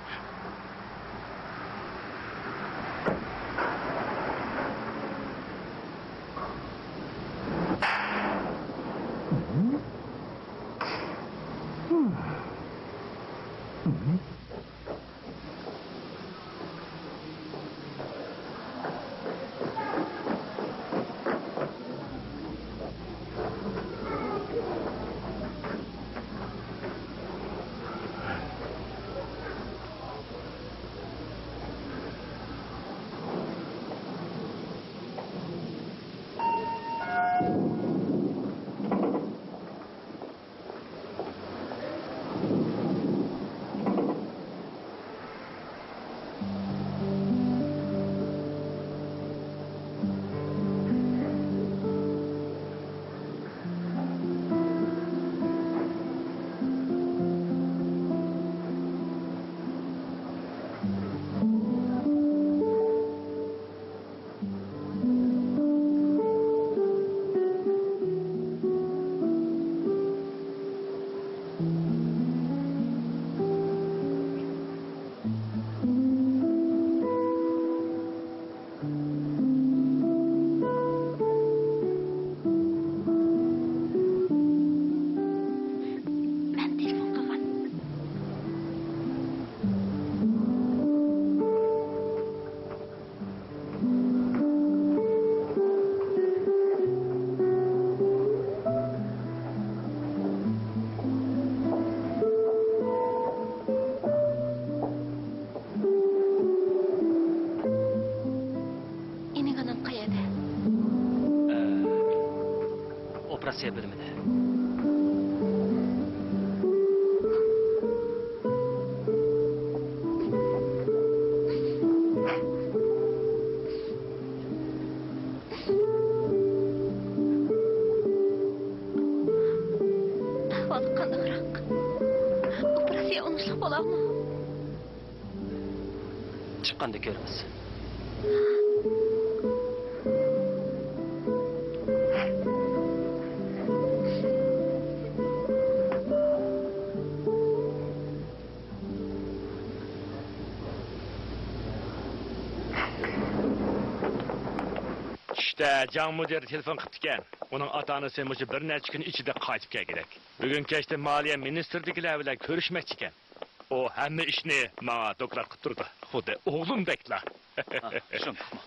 مەن تېلېفون قىلغان. ئىنىڭ ئانام قەيەردە؟ ئە، ئوپېراتسىيە بۆلۈمىدە. ئەھۋالى قانداقراق؟ ئوپېراتسىيە ئوڭۇشلۇق بولامدۇ؟ چىققاندا كۆرىمىز. چۈشتە جاڭ مۇدىر تېلېفون قىپتىكەن. ئۇنىڭ ئاتا-ئانىسى مۇشۇ بىر نەچچە كۈن ئىچىدە قايتىپ كەلگۈدەك. بۈگۈن كەچتە مالىيە مىنىستىرىدىكىلەر بىلەن كۆرۈشمەكچىكەن. ئۇ ھەممە ئىشنى ماڭا دوكلات قىلىپ تۇرىدۇ. خۇددى ئوغلۇمدەكلا. ھا، شۇنداقمۇ؟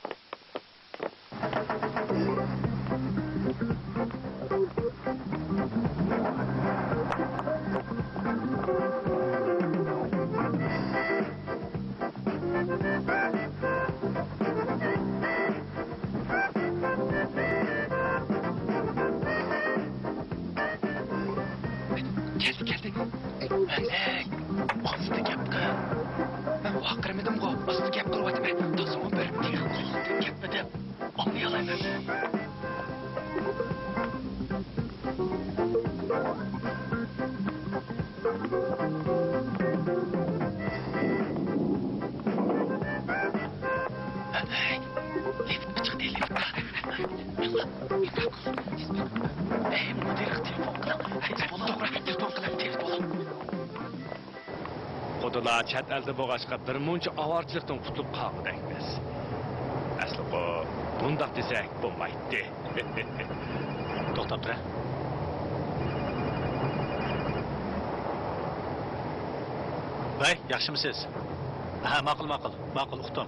كەلدى، كەلدى. مەلەك، ئاستا گەپ قىل. مەن ۋارقىرىمىدىمغۇ، ئاستا گەپ قىلىۋاتىمەن. تازىمۇ بېرىپ تېخى قۇلىقىڭدىن گەپمۇ دەپ ئاڭلىيالايمەن. مەلەك، لىفت ئېچىقتى، لىفت. مېڭە، مېڭە. ئەي، مۇدىرغا تېلېفون قىلىڭ. تېز بولۇڭ. توغرا، تېلېفون قىلىڭ، تېز بولۇڭ. ئابدۇللا چەت ئەلدە بولغاچقا، بىر مۇنچە ئاۋارىچىلىكتىن قۇتۇلۇپ قالغۇدەكمىز. ئەسلىقۇ، بۇنداق دېسەك بولمايتتى. توختاپ تۇرە. ۋەي، ياخشىمۇسىز؟ ھە، ماقۇل، ماقۇل، ماقۇل، ئۇقتۇم.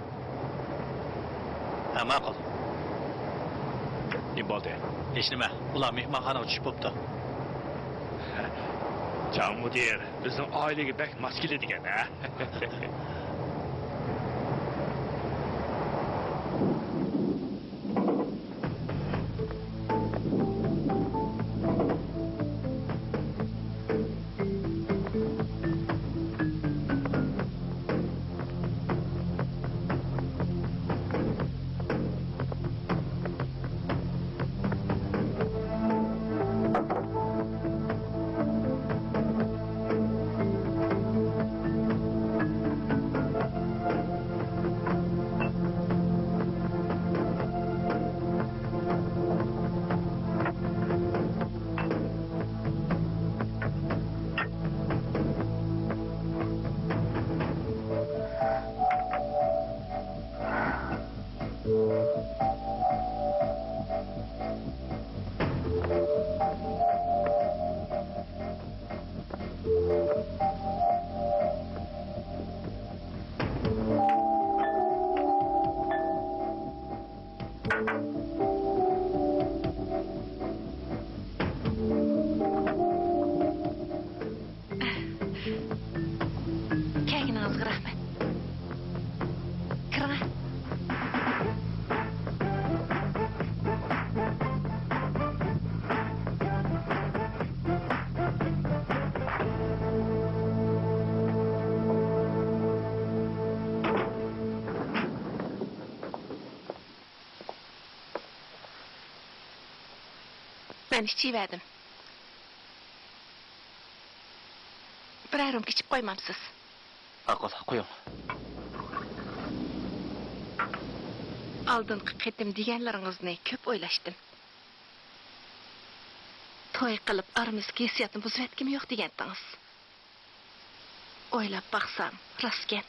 ھە، ماقۇل. نېمە بولدى؟ ھېچنېمە، ئۇلار مېھمانخانىغا چۈشۈپ بوپتۇ. جان مۇدىر، بىزنىڭ ئائىلىگە بەك ماس كېلىدىكەن، ھە؟ كەلگىنىڭىزگە رەھمەت. كىرىڭە. مەن ئىچىۋەردىم. بىرەر رومكا ئىچىپ قويمامسىز؟ ماقۇل، قويۇڭ. ئالدىنقى قېتىم دېگەنلىرىڭىزنى كۆپ ئويلاشتىم. توي قىلىپ ئارىمىزدىكى ھېسسىياتنى بۇزۇۋەتكۈم يوق دېگەنتىڭىز. ئويلاپ باقسام، راستكەن.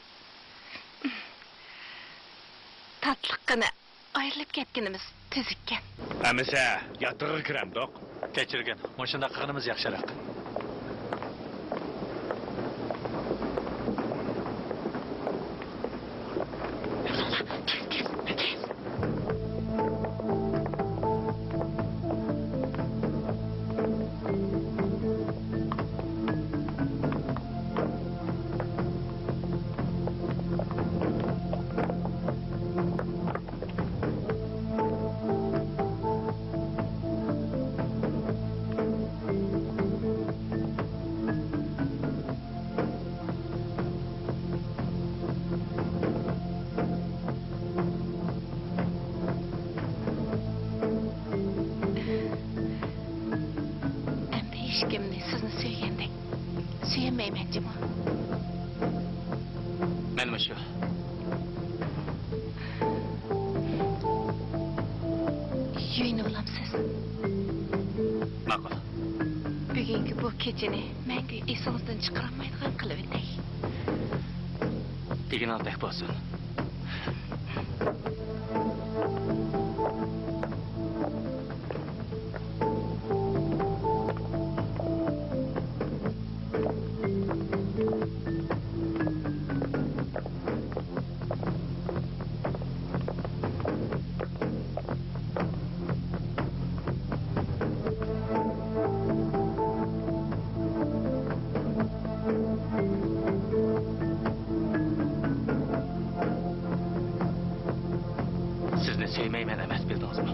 تاتلىققىنە ئايرىلىپ كەتكىنىمىز تۈزۈككەن. ئەمىسە، ياتىقىغا كىرەمدۇق؟ كەچۈرگىن، مۇشۇنداق قىلغىنىمىز ياخشىراق. ئەمدى ھېچكىمنى سىزنى سۆيگەندەك سۆيەلمەيمەن جۇمۇ. مەنمۇ شۇ. يۇيۇنۇۋالامسىز؟ ماقۇل. بۈگۈنكى بۇ كېچىنى مەڭگۈ ئېسىڭىزدىن چىقىرالمايدىغان قىلىۋېتەي. دېگىنىڭىزدەك بولسۇن. سىزنى سۆيمەيمەن ئەمەس، بىلدىڭىزمۇ؟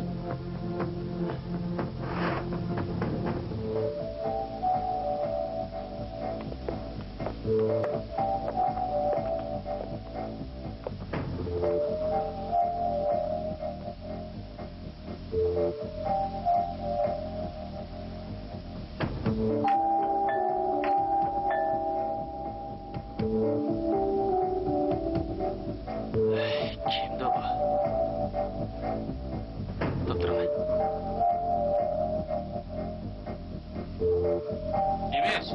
كىمدۇ بۇ؟ دوختۇر ئاغا. ئىمىش!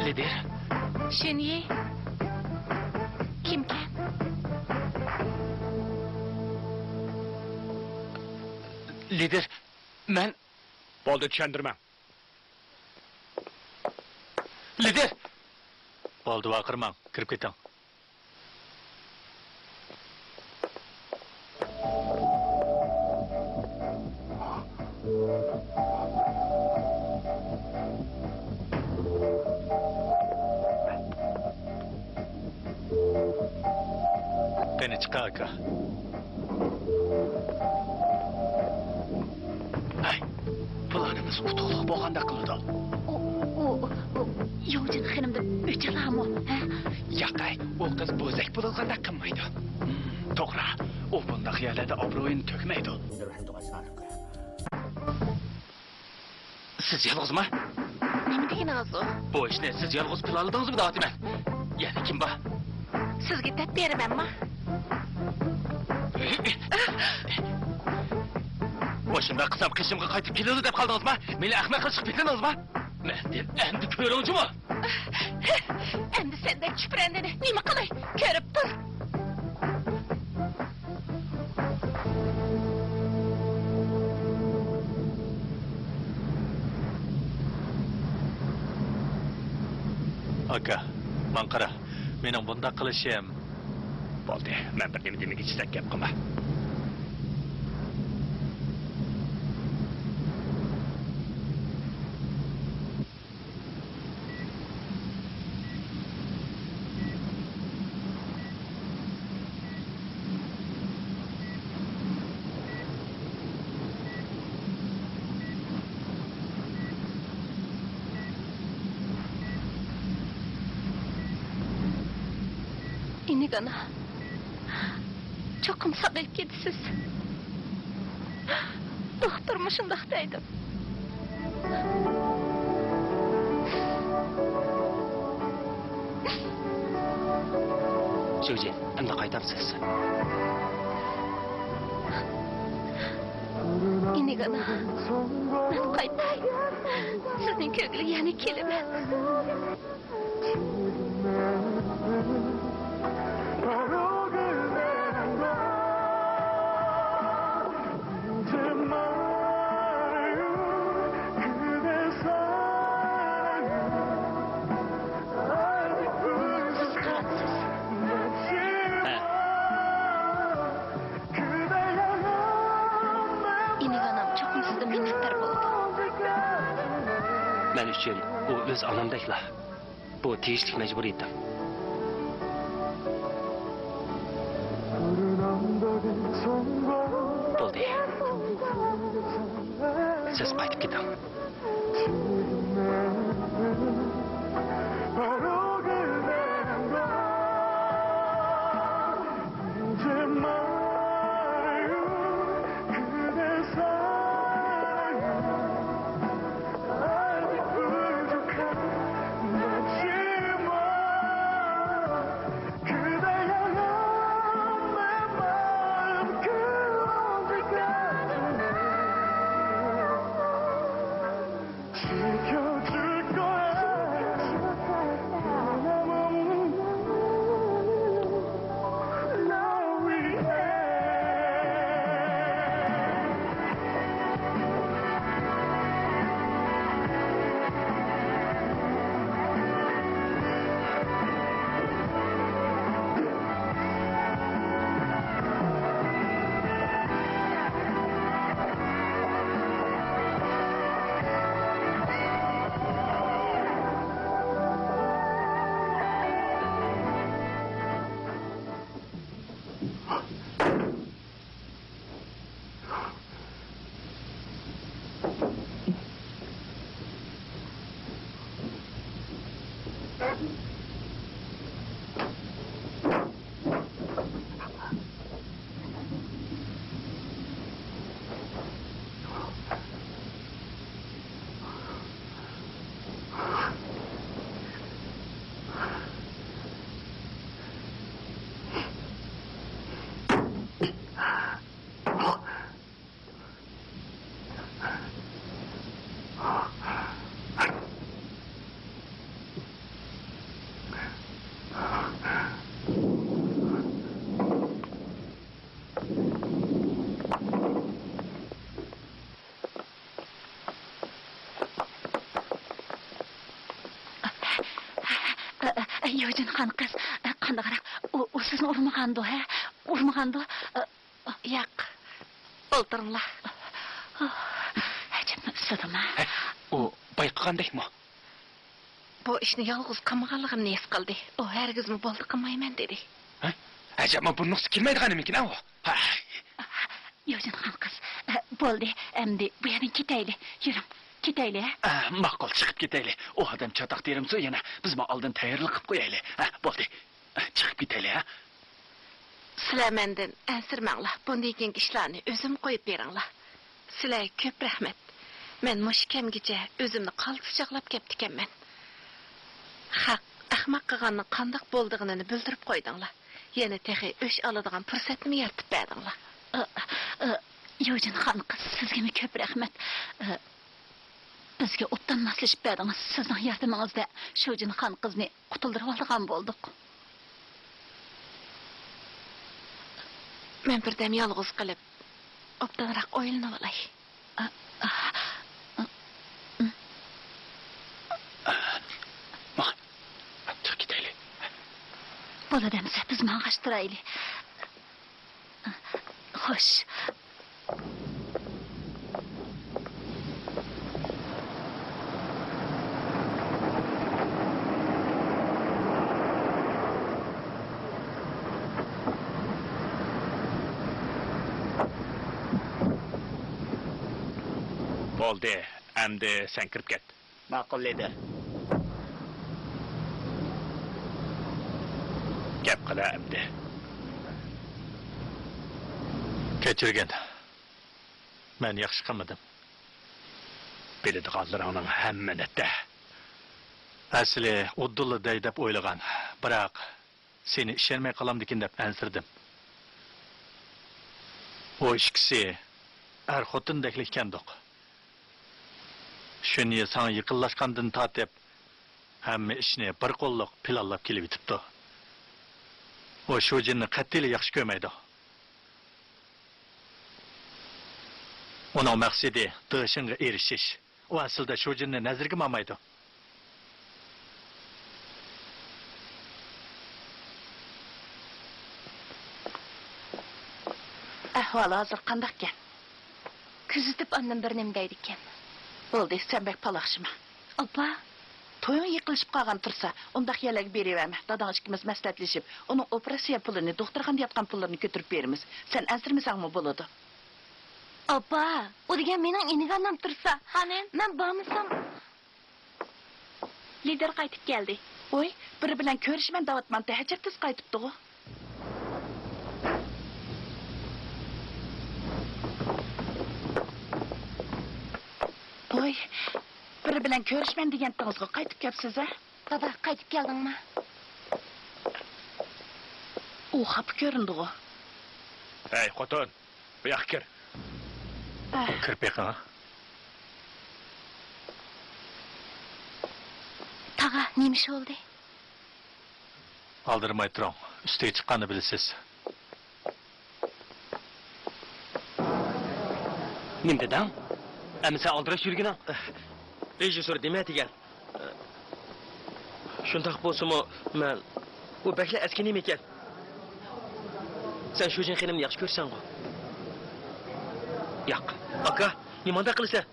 لىدىر. شېنيى؟ كىمكەن؟ لىدىر، مەن. بولدى، چۈشەندۈرمەڭ. لىدىر! بولدى، ۋارقىرىماڭ، كىرىپ كېتىڭ. قېنى، چىقە، ئاكا. ئەي، پىلانىمىز ئۇتۇقلۇق بولغاندەك قىلىدۇ. ئۇ، ئۇ، ئۇ يوجىن خېنىمدىن ئۆچ ئالامۇ، ھە؟ ياق، ئەي، ئۇ قىز بوزەك بولۇۋالغاندەك قىلمايدۇ. ھىم، توغرا، ئۇ بۇنداق يەرلەردە ئابرۇيىنى تۆكمەيدۇ. سىز يالغۇزما؟ نېمە دېگىنىڭىز ئۇ؟ بۇ ئىشنى سىز يالغۇز قىلالىدىڭىزمۇ دەۋاتىمەن. يەنە كىم بار؟ سىزگە دەپ بېرىمەنما؟ مۇشۇنداق قىلسام قېشىمغا قايتىپ كېلىدۇ دەپ قالدىڭىزما؟ مېنى ئەخمەق قىلىشقا پېتىندىڭىزما؟ مەندىن ئەمدى كۆرۈڭچىمۇ؟ ئەمدى سەندەك چۈپرەندىنى نېمە قىلاي؟ كۆرۈپ تۇر. ئاكا، ماڭا قارا. مېنىڭ بۇنداق قىلىشىم. بولدى، مەن بىر نېمە دېمىگىچە سەن گەپ قىلما. ئىنىگانا، چوقۇم ساقىيىپ كېتىسىز. دوختۇر مۇشۇنداق دەيدۇ. شۇجى، ئەمدى قايتامسىز؟ ئىنىگانا، مەن قايتاي. سىزنىڭ كۆرگىلى يەنە كېلىمەن. ئىنىگانام چوقۇم سىزدىن مىننەتدار بولىدۇ. مەن ئۈچۈن ئۇ ئۆز ئانامدەكلا. بۇ تېگىشلىك مەجبۇرىيىتىم. بولدى. سىز قايتىپ كېتىڭ. خانقىز، قانداقراق؟ ئۇ، ئۇ سىزنى ئۇرمىغاندۇ، ھە؟ ئۇرمىغاندۇ؟ ياق. ئولتۇرۇڭلار. ئەجەبمۇ ئىسسىدىما؟ ھە، ئۇ بايقىغاندەكمۇ؟ بۇ ئىشنى يالغۇز قىلمىغانلىقىمنى ھېس قىلدى. ئۇ ھەرگىزمۇ بولدى قىلمايمەن دېدى. ھە؟ ئەجەبمۇ بۇرنىڭىسى كىرمەيدىغان نېمىكىن ئۇ؟ ھە. يوجىن خانقىز، بولدى، ئەمدى بۇ يەردىن كېتەيلى. يۈرۈڭ، كېتەيلى، ھە؟ ئە، ماقۇل، چىقىپ كېتەيلى. ئۇ ئادەم چاتاق تېرىمىسۇ يەنە، بىزمۇ ئالدىن تەييارلىق قىلىپ قويايلى. ھە، بولدى. ئە، چىقىپ كېتەيلى، ھە؟ سىلەر مەندىن ئەنسىرىمەڭلار، بۇندىن كېيىنكى ئىشلارنى ئۆزۈمگە قويۇپ بېرىڭلار. سىلەرگە كۆپ رەھمەت. مەن مۇشۇ كەمگىچە ئۆزۈمنى قالتىس چاغلاپ كەپتىكەنمەن. خەق ئەخمەق قىلغاننىڭ قانداق بولىدىغىنىنى بىلدۈرۈپ قويدۇڭلار. يەنە تېخى ئۆچ ئالىدىغان پۇرسەتنىمۇ يارىتىپ بەردىڭلار. ئى، ئى، يوجىن خانقىز، سىزگىمۇ كۆپ رەھمەت. ئى، بىزگە ئوبدان ماسلىشىپ بەردىڭىز. سىزنىڭ ياردىمىڭىزدە شۇجىن خانقىزنى قۇتۇلدۇرۇۋالىدىغان بولدۇق. مەن بىردەم يالغۇز قېلىپ، ئوبدانراق ئويلىنىۋالاي. ماڭ، چىقىپ كېتەيلى. بولىدۇ ئەمىسە، بىز ماڭغاچ تۇرايلى. خوش. بولدى، ئەمدى سەن كىرىپ كەت. ماقۇل، لىدىر. گەپ قىلە ئەمدى. كەچۈرگىن. مەن ياخشى قىلمىدىم. بىلىدىغانلىرىڭنىڭ ھەممىنى دە. ئەسلى ئۇدۇللا دەي دەپ ئويلىغان. بىراق، سېنى ئىشەنمەي قالامدىكىن دەپ ئەنسىرىدىم. ئۇ ئىككىسى ئەر-خوتۇندەكلا ئىكەندۇق. شۈنيې ساڭا يېقىنلاشقاندىن تارتىپ، ھەممە ئىشنى بىر قوللۇق پىلانلاپ كېلىۋېتىپتۇ. ئۇ شۇجىننى قەتئىيلا ياخشى كۆرمەيدۇ. ئۇنىڭ مەقسىتى دېشىڭغا ئېرىشىش. ئۇ ئەسلىدە شۇجىننى نەزىرىگىمۇ ئالمايدۇ. ئەھۋالى ھازىر قانداقكەن؟ كۆزىتىپ ئاندىن بىر نېمە دەيدىكەن. بولدى، سەن بەك پالاقشىما. ئاپا! تويۇڭ يېقىنلىشىپ قالغان تۇرسا، ئۇنداق يەرلەرگە بېرىۋەرمە. داداڭ ئىككىمىز مەسلىھەتلىشىپ، ئۇنىڭ ئوپېراتسىيە پۇلىنى، دوختۇرخانىدا ياتقان پۇللىرىنى كۆتۈرۈپ بېرىمىز. سەن ئەنسىرىمىسەڭمۇ بولىدۇ. ئاپا، ئۇ دېگەن مېنىڭ ئىنىگانام تۇرسا. خانىم. مەن بارمىسام. لىدىر قايتىپ كەلدى. ۋوي، بىرى بىلەن كۆرۈشىمەن دەۋاتمامتى، ھەجەپتىز قايتىپتىغۇ. ۋوي، بىرى بىلەن كۆرۈشىمەن دېگەنتىڭىزغۇ، قايتىپ كەپسىز ھە؟ دادا، قايتىپ كەلدىڭمۇ؟ ئۇ خاپا كۆرۈندىغۇ. ھەي، خوتۇن! بۇياققا كىر. ئاھ. كىرىپ بېقىڭ. تاغا، نېمە ئىش بولدى؟ ئالدىرىماي تۇرۇڭ. ئۈستىگە چىققاننى بىلىسىز. نېمە دېدىڭ؟ ئەمىسە ئالدىراش يۈرگىنىڭ. رېژىسسور دېمە دېگەن. شۇنداق بولسىمۇ، مەن، ئۇ بەكلا ئەسكى نېمە ئىكەن. سەن شۇجىن خېنىمنى ياخشى كۆرىسەنغۇ؟ ياق. ئاكا، نېمانداق قىلىسەن؟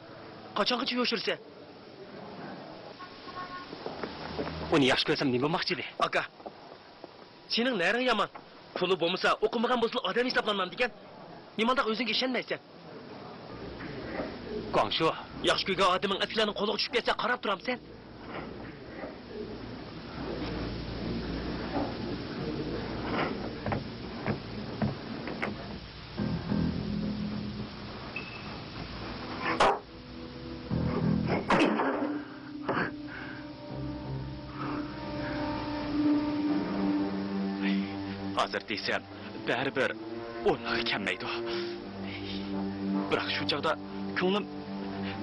قاچانغىچە يوشۇرىسەن؟ ئۇنى ياخشى كۆرسەم نېمە بولماقچى ئىدى؟ ئاكا، سېنىڭ نەرىڭ يامان؟ پۇلى بولمىسا، ئوقۇمىغان بولسىلا ئادەم ھېسابلانمامدىكەن؟ نېمانداق ئۆزۈڭگە ئىشەنمەيسەن؟ گۇاڭشۇ. ياخشى كۆرگەن ئادىمىڭ ئەسكىلەرنىڭ قولىغا چۈشۈپ كەتسە قاراپ تۇرامسەن؟ ھازىر دېسەم، بەرىبىر ئورنىغا كەلمەيدۇ. بىراق شۇ چاغدا كۆڭلۈم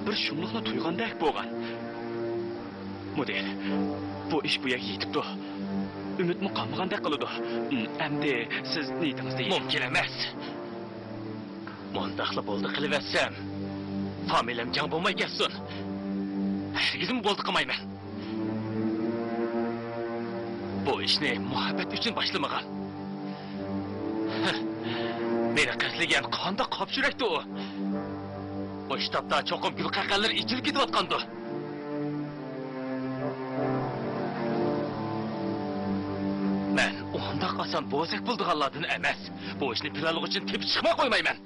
بىر شۇملۇقنى تۇيغاندەك بولغان. مۇدىر، بۇ ئىش بۇ يەرگە يېتىپتۇ. ئۈمىدمۇ قالمىغاندەك قىلىدۇ. ئەمدى سىز نىيىتىڭىزنى. مۇمكىن ئەمەس. مۇنداقلا بولدى قىلىۋەتسەم، فامىلەم جاڭ بولماي كەتسۇن. ھەرگىزمۇ بولدى قىلمايمەن. بۇ ئىشنى مۇھەببەت ئۈچۈن باشلىمىغان. مېنى قەستلىگەن قانداق قاپشۇرەكتۇ ئۇ؟ مۇشۇ تاپتا چوقۇم گۈل قەقەللىرى ئېچىلىپ كېتىۋاتقاندۇ؟ مەن ئۇنداق ئاسان بوزەك بولىدىغانلاردىن ئەمەس. بۇ ئىشنى پىلانلىغۇچىنى تېپىپ چىقماي قويمايمەن.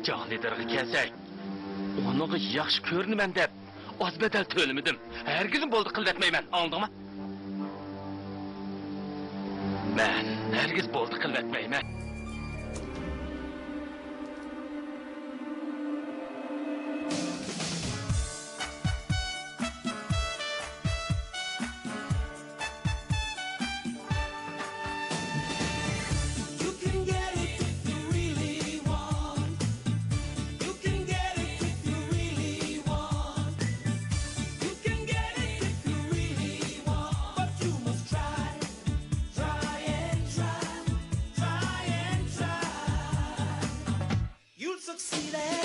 جاڭ لىدېرغا كەلسەك، ئۇنىڭغا ياخشى كۆرۈنىمەن دەپ ئاز بەدەل تۆلىمىدىم. ھەرگىزمۇ بولدى قىلىۋەتمەيمەن، ئاڭلىدىڭمۇ؟ مەن ھەرگىز بولدى قىلىۋەتمەيمەن. You can get it if you really want. You can get it if you really want. You can get it if you really want. But you must try, try and try, try and try. You'll succeed at